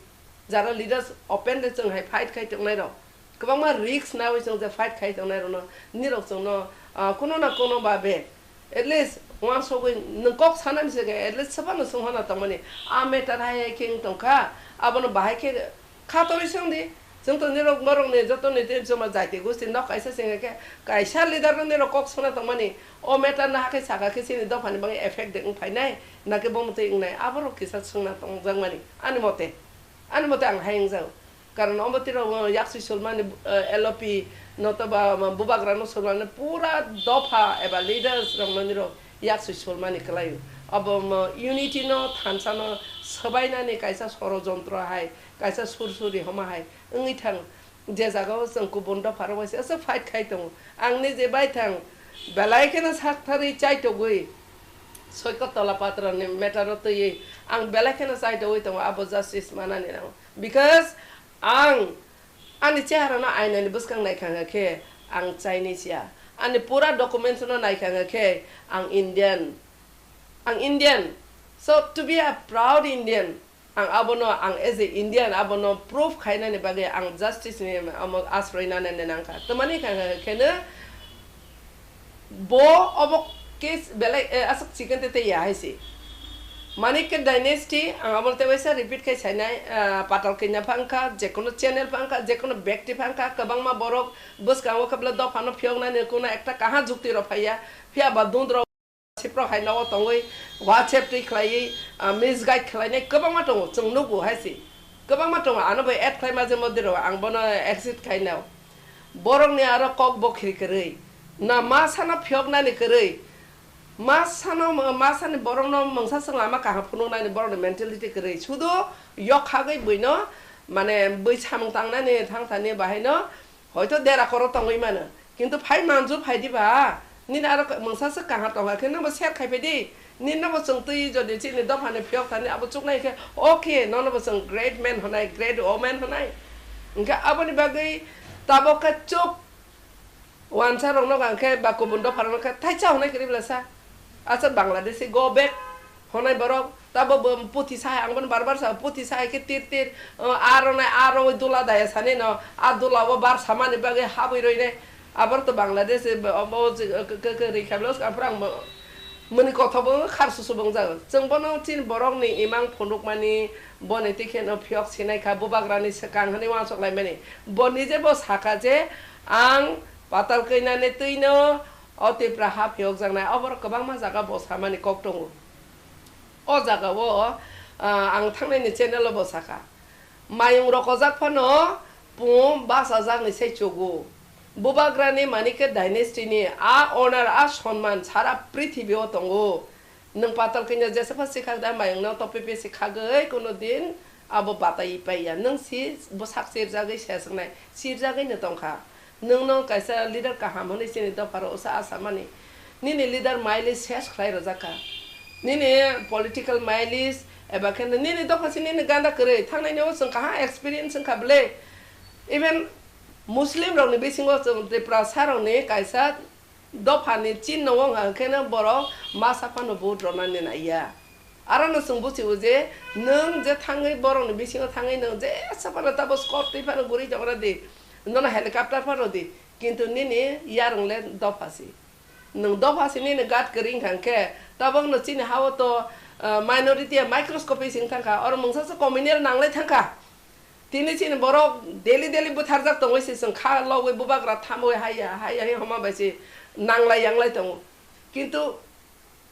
Jara leaders openly chwng hai fight khai tongnai rok, kwbangma risk nawi chwng je fight khai tongnai rokno, nirok chwngno, ah, kuno na kuno babe at least uansugwi nwng kok sanani se khe at least swbano swnghorna tongmani. A matter hai hai khe wng tongkha, abono bahai khe kha torwi se wng di. Chwng to nirok borokni jotoni tei chwngma jaiti gosti nok kaisa se wng khe kaisa leader no nirok kok sona tongmani. O matter no hakhe saka khe chini dophani bagwi effect de wng phainai, nakhe bomo tei wngnai, aborok kisa swngna tongjakmani ani mote. Ani mote ang hai wngjago. Karon omo tiro, uh, yaksui sulmani, uh, L O P notoba, um, bubagra no sulmani pura dopha eba leaders rok no niro yaksui sulmani kwlaio. Abo, um, unity no thansa no swbainani kaisa sorojontro hai, kaisa sursuri homa hai wngwi thang. Je jaga o chwng kubun dopha rok bai se aswk fight khai tongo. Ang ni je bai thang belai kheno sak tharwi chaitogwi Soikot Tola Patra ni matter o twiwi ang belai kheno chaitogwi tongo abo justice manani nango. Because ang ani chehara no aina ni bwskang naikha hwnkha khe ang Chinese ya. Ani pura documents no naikha hwnkha khe ang Indian. Ang Indian. So to be a proud Indian, ang abono, ang as a Indian abono proof khainani bagwi ang justice ni amo asroi nanani nangkha. Tamani kha khe no Bo obo case belai, eh, aswk chikon te tei ya hai se. Manikya dynasty, ang abo tei waisa repeat khai sainai, ah, Patal Kanya pha wngkha, jekono channel pha wngkha, jekono bekti pha wngkha, kwbangma borok bwskango khe bwle dophano phiyoknani kuno ekta kaha jukti rok phaiya, phiya ba dundro siprok hai nogo tongwi WhatsApp twi khlaiwi, ah, misguide khlainai kwbangma tongo, chwng nugo hai se. Kwbangma tongo, ano bai add khlaima je modirok, ang bono exit khainao. Borokni aro kok bokhri kwrwi. Na ma sano phiyoknani kwrwi. Ma sano, ma sani borokno mungsa swng lama kaham phunuknani borokni mentality kwrwi. Sudo yok khagwi buino, mane, bui samung tangnani thangthani bahaino hoito dera koro tongwi mano. Kintu phai manju phai diba, nini aro mungsa swk kaham tongkha khe nangbo share khai phai di. Nini nangbo chwng twi jodi chini dophani phiyok thani abo chuknai khe, okay, nono bo chwng great man hwnai, great woman hwnai. Hwnkhe aboni bagwi tabok khe chuk wansa rokno hwnkhe ba kubun dopha rokno khe thaisa hwnai kwrwi bwlasa. Acha Bangladeshi go back. Honai borok, tabo bo puthi sahai, ang bono bar bar sa, puthi sahai khe tir tir, o, aro nai, aro oi dula daya sani no, a dula o bar samani bagwi habwi roi nai. Abor to Bangladesh, e, bo, bo, je, ke, ke, ke, ri kha bwlai, aphuru ang bo, mani kotha bo khar susu bo wngjago. Chwng bono chini borokni imang phunukmani, boni twi kheno phiyok sinai kha, bubagrani swkang hwnwi uansuk laimani. Bo nije bo sakha je, ang Patal Kanya ni twi no, o Tipra ha phiyokjaknai, oborok kwbangma jaga bo samani kok tongo. O jaga o, ah, ang thangnaini channel o bo sakha, mayung rokojak phano pung bachajakni sai chugo. Bubagrani Manikya dynasty ni a honor, a sonman sara prithibi o tongo. Nwng Patal Kanya jesapha sikhak da mayung no topipi sikhagwi kuno din abo batai paiya. Nwng si bwsak sirjagwi seswngnai, sirjagwi no tongkha. Nwngno kaisa leader kaham hwnwi chini dopharo usa asamani. Nini leader mileage ses khlai rwjak kha. Nini political mileage eba khe nini dopha si nini ganda kwrwi. Thangnaini o chwng kaham experience wngkha bwle. Even Muslim rokni bisingo chwng Tiprasa rokni kaisa dophani chinno wng khe no borok masa phano vote rwnani naiya. Aro no chwng buchibo je nwng je thangwi borokni bisingo thangwi nwng jesa phano tabo scope twi phano guri tongna di, nono helicopter phano di, kintu nini yarwng le dopha si. Nwng dopha sini ni gat kwrwi wngkha hwnkhe, tabok no chini ha-o to, ah, minority ya microscopic wng thangkha, oro mungsa se communal nanglai thangkha. Tini chini borok daily daily butharjak tongwi se chwng kha logwi bubagra thamwi haiya haiya hi homa bai se nanglai yanglai tongo. Kintu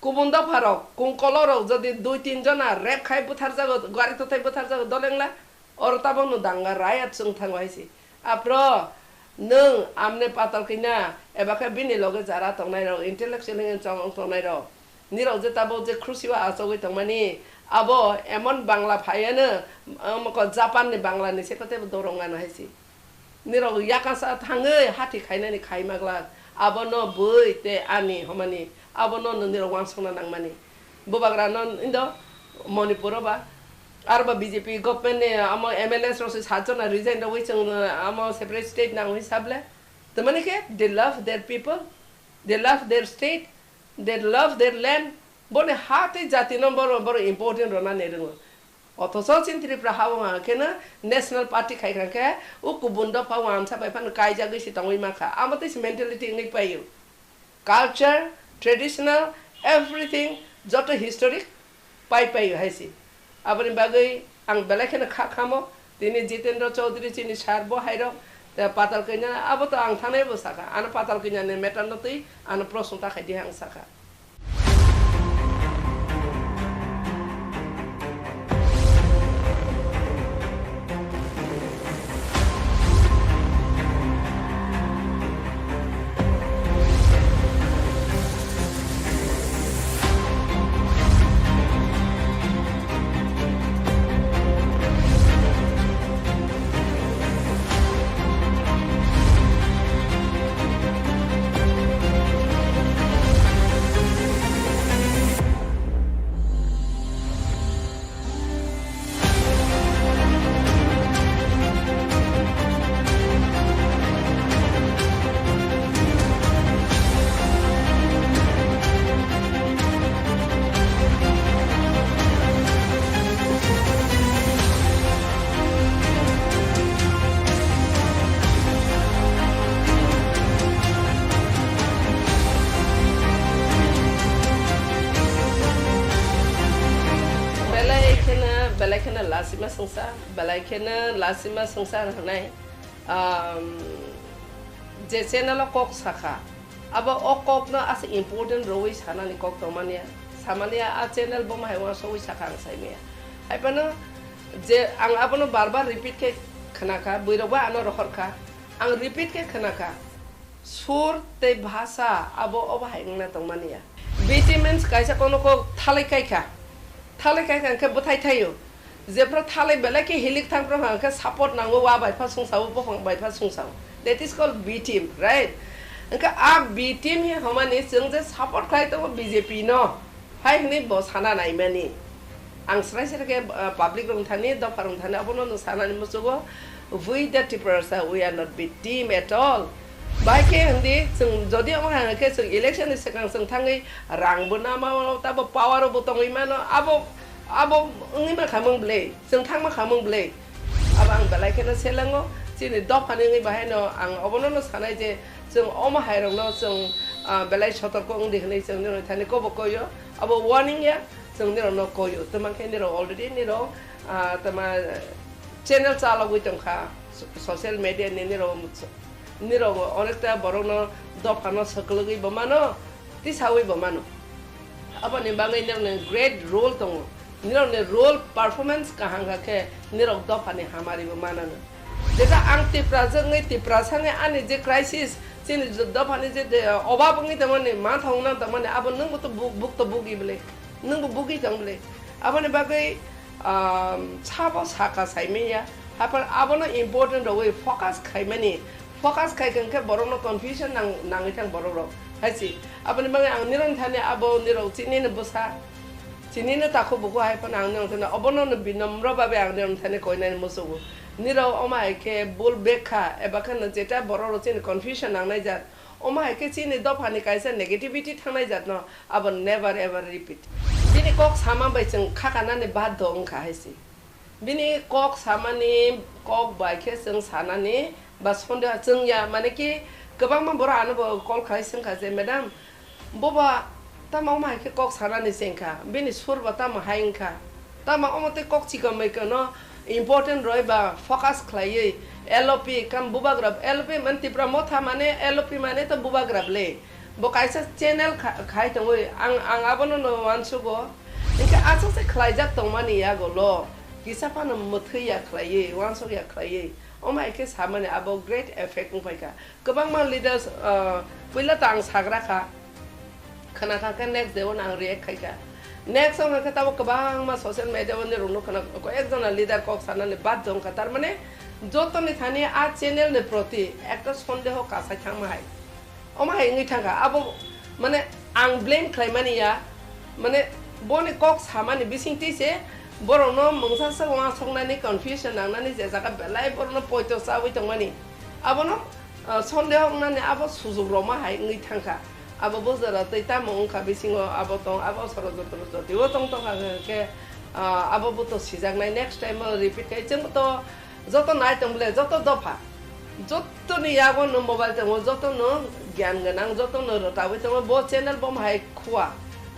kubun dopha rok, kungkolo rok jodi dui tin jona rape khai butharjago, gari tothai butharjago dolengla, oro tabok no danga riot chwng thango hai se. Aphro nwng amne patal kina, eba khe bini loge jara tongnai rok, intellectual wngwi chong tongnai rok, nirok je tabok je khursio achogwi tongmani, abo emon Bangla phaiano, omo ko Japan ni Bangla ni se kote dorong ano hai se. Nirok yakasa thangwi hati khainani khaima glak, abono bui tei ani homani, abono nirok wansukna nangmani. Bubagra no indo Manipur o ba, aro ba B J P government ni amo M L As rok se sat jona resign rogwi chwng, uh, amo separate state nang hwi sable. Tamani khe they love their people, they love their state, they love their land. Boni ha tei jati no boro, boro important rona ni rwngo. Othocho chini Tripura ha o hwnga khe no National Party khai kha khe o kubun dopha o amsa bai phano kaijagwi se tongwi mankha. Amo tei se mentality wngwi paio. Culture, traditional, everything, joto historic pai pai hai se. Aboni bagwi ang belai kheno kha khamo, tini Jitendra Chaudhary chini sir bo hai rok, te Patal Kanya abo to ang thanai bo sakha, ano Patal Kanya ni matter no twi ano proshno ta khai di ang sakha. Belai kheno, belai kheno lasima songsa, belai kheno lasima songsa hwnai, um, je channel o kok sakha, abo o kok no asa important rwi sanani kok tongmani ya, samani ya, a channel bo mahai uansugwi sakha ang saimaya. Hai phano je ang abono bar bar repeat khe khna kha, bwrwi rok bo ano rohor kha, ang repeat khe khna kha. Sur tei bhasa abo obo hai wngna tongmani ya. B T means kaisa kono kok thalai kai kha. Thalai kai kha hwnkhe bwthai thaio. Jephru thalai belai khe hilik thang phru hwnkhe support nango, wa bai pha sungsao, buphang bai pha sungsao. That is called B team, right? Hwnkhe a B team hi hwnmani chwng je support khlai tongo B J P no. Hai hwnwi bo sana naimani. Ang srai srai khe, ah, public rok thani, dopha rok thani, abono nwng sanani muchugo, we the Tiprasa, we are not be team at all. Bai khe hwndi chwng jodi omo hai khe chwng election ni swkang chwng thangwi rang bo nama mano, tabo power bo tongwi mano, abo, abo wngwi ma khamung bwlwi, chwng thangma khamung bwlwi. Abo ang belai kheno selengo, chini dophani wngwi bahaino ang obono no sanai je chwng omo hai rokno chwng, ah, belai sotorko wngdi hwnwi chwng nini thani kobo koyo, abo warning ya. Chwng nirokno koyo, twma khe nirok already nirok, ah, twma channel chalogwi tongkha, so-, social media ni nirok, nirok onekta borokno dophano swklwgwi bo mano, tisawi bo mano. Aboni bagwi nirokni great role tongo, nirokni role performance kaham kha khe nirok dophani hamari bo manano. Jeta ang Tiprasa wngwi, Tiprasani ani je crisis, chini dophani je, je obab wngwi tongmani, mantha wngna tongmani, abo nwngbo to bu-, buk to bugi bwle. Nwngbo bugwi tong bwle. Aboni bagwi, um, sabo saka saimanya. Haphar abono important rogwi focus khaimani. Focus khai khe borokno confusion nang-, nangwi thang borok rok. Haisi. Aboni bagwi ang nirok thani abo nirok chinino bwsa. Chinino takhuk bukhuk hai phano ang nirok thani obono no binomro babe ang nirok thani koinani musugo. Nirok omo hai khe bul bekha eba khe no jeta borok rok chini confusion nangnai jat, omo hai khe chini dophani kaisa negativity thangnai jat no abo never ever repeat. Bini kok sama bai chwng khakanani baddo wngkha hai se. Bini kok samani kok bai khe chwng sanani ba sondeha chwng ya, mane ki kwbangma borok ano bo call khai swngkha je, "Madam, boba tamo omo hai khe kok sanani se wngkha, bini sur bo tamo hai wngkha, tamo omo tei kok chikon bai kono important roi ba focus khlaiwi L O P kam bubagrap, L O P mane Tipra Motha mane L O P mane to bubagrap le." Bo kaisa channel kha-, khai tongwi, ang, ang abono no uansugo. Hinkhe aswk se khlaijak tongmani yago lo, kisa phano mwthwi ya khlaiwi, uansuk ya khlaiwi, omo hai khe samani abo great effect wngphaikha. Kwbangma leaders, ah, puila ta ang sagra kha, khna kha khe next day o no ang react khai kha. Next o hwnkhe tabuk kwbangma social media o nirokno khna, koi ek jona leader kok sanani bad jongkha, tar mane jotoni thani a channel ni proti ekta sondeho kasai thangma hai. Omo hai wngwi thangkha. Abo, mane, ang blame khlaimani ya. Mane, boni kok samani bisingtwi se borokno mungsa se uansuknani, confusion nangnani je jaga belai borokno poito chawi tongmani. Abono, ah, sondeho wngnani abo sujuk rwma hai wngwi thangkha. Abo bujora tei tamo wngkha bisingo abo tong, abo soro jotoro jotio tong tongkha hwnkhe, ah, abo bo to sijaknai, next time o repeat khai chwng to joto nai tong bole, joto dopha. Jotoni yago no mobile tongo, joto no gyan gwnang, joto no rwtawi tongo. Bo channel bo mahai khua,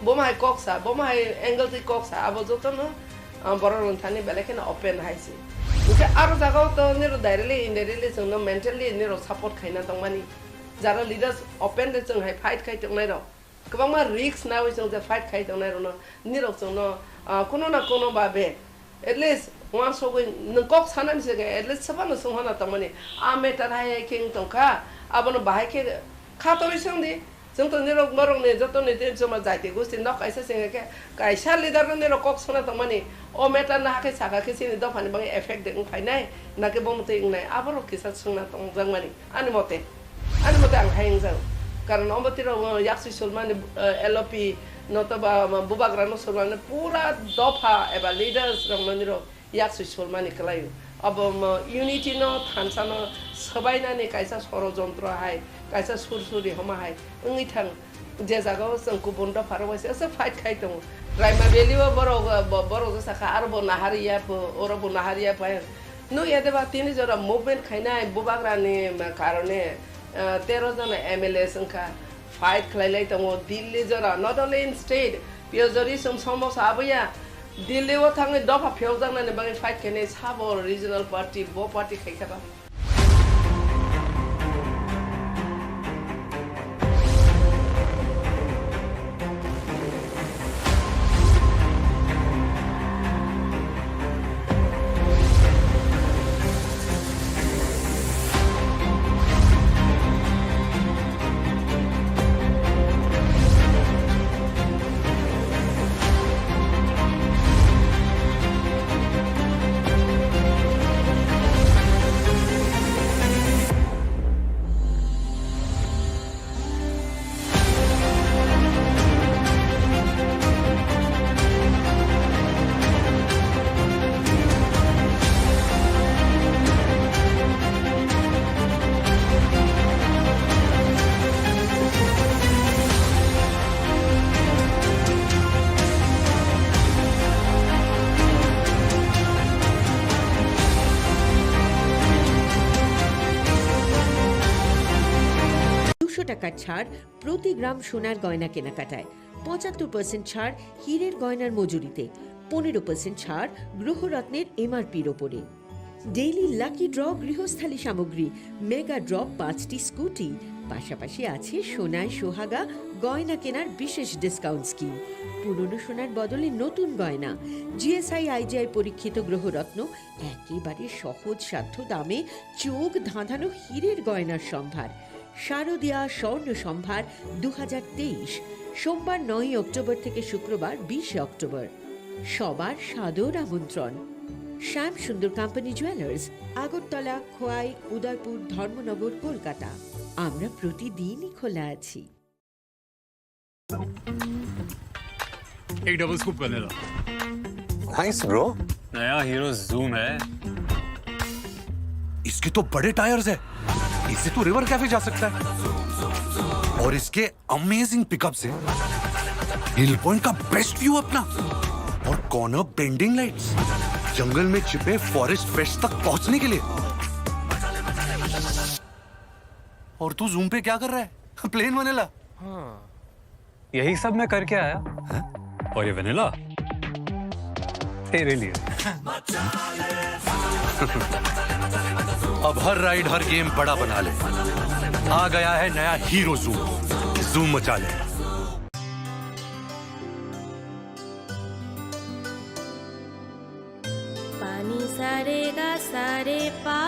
bo mahai kok sa, bo mahai angle twi kok sa, abo joto no, ah, borok rok thani belai kheno open hai se. Hwnkhe aro jaga o to niro directly, indirectly chwng no mentally niro support khaina tongmani. Jara leaders open de chwng hai fight khai tongnai rok. Kwbangma risk nawi chwng je fight khai tongnai rokno, nirok chwngno, ah, kuno na kuno babe, at least uansugwi nwng kok sanani se khe, at least sabano swnghorna tongmani, a matter hai hai khe wng tongkha, abono bahai khe kha tongwi swngdi. Chwng to nirok borokni jotoni tei chwngma jaiti gosti nok kaisa se hwnkhe, kaisa leader no nirok kok swngna tongmani, o matter no hakhe sakha khe chini dophani bagwi effect de wng phainai, nakhe bomo twi wngnai, aborok kisa swngna tongjakmani. Ani mote, ani mote ang hai wngjago. Karon omo tiro, uh, yaksui sulmani, uh, L O P notoba, um, bubagrano sulmani pura dopha eba leaders rokno niro yaksui sulmani kwlaio. Abo, um, unity no thansa no swbainani kaisa sorojontro hai, kaisa sursuri homa hai wngwi thang. Je jaga o chwng kubun dopha rok bai se fight khai tongo. Raima Valley o borok, bo-, borok je sakha aro bo nahari ya pho, oro bo nahari ya pho. Nukya de ba tini jora movement khainai bubagra ni karone, ah, tero jona M L A wngkha fight khlai lai tongo. Delhi jora not only in state, piyojori sum somosa aboya Delhi o thangwi dopha phiyokjaknani bagwi fight khainai sabo regional party, bo party khaikha ba. দুশো টাকার ছাড় প্রতি গ্রাম সোনার গয়না কেনাকাটায়, পঁচাত্তর পার্সেন্ট ছাড় হীরের গয়নার মজুরিতে, পনেরো পার্সেন্ট ছাড় গ্রহরত্নের এমআরপির ওপরে। ডেইলি লাকি ড্র গৃহস্থালী সামগ্রী, মেগা ড্র পাঁচটি স্কুটি, পাশাপাশি আছে সোনায় সোহাগা গয়না কেনার বিশেষ ডিসকাউন্ট স্কিম। পুরনো সোনার বদলে নতুন গয়না, জিএসআই আইজিআই পরীক্ষিত গ্রহরত্ন, একেবারে সহজসাধ্য দামে চোখ ধাঁধানো হীরের গয়নার সম্ভার। শারদীয়া স্বর্ণ সম্ভার দু হাজার তেইশ, সোমবার নয়ই অক্টোবর থেকে শুক্রবার বিশে অক্টোবর। সবার সাদর আমন্ত্রণ। শ্যাম সুন্দর কোম্পানি জুয়েলার্স, আগরতলা, খোয়াই, উদয়পুর, ধর্মনগর, কলকাতা। আমরা প্রতিদিনই খোলা আছি। एक डबल स्कूप करने दो। Thanks, bro। नया हीरो जूम है। इसके तो बड़े टायर्स है, इससे तो रिवर कैफे जा सकता है। और इसके अमेजिंग पिकअप्स हैं, हिल पॉइंट का बेस्ट व्यू अपना। और कॉर्नर बेंडिंग लाइट्स, जंगल में छिपे फॉरेस्ट फ्रेश तक पहुंचने के लिए। और तू जूम पे क्या कर रहा है? Plain vanilla. यही सब मैं करके आया। और ये वनीला तेरे लिए। अब हर राइड, हर गेम बड़ा बना ले। आ गया है नया हीरो जूम। जूम मचा ले। पानी सारे गा सारे पा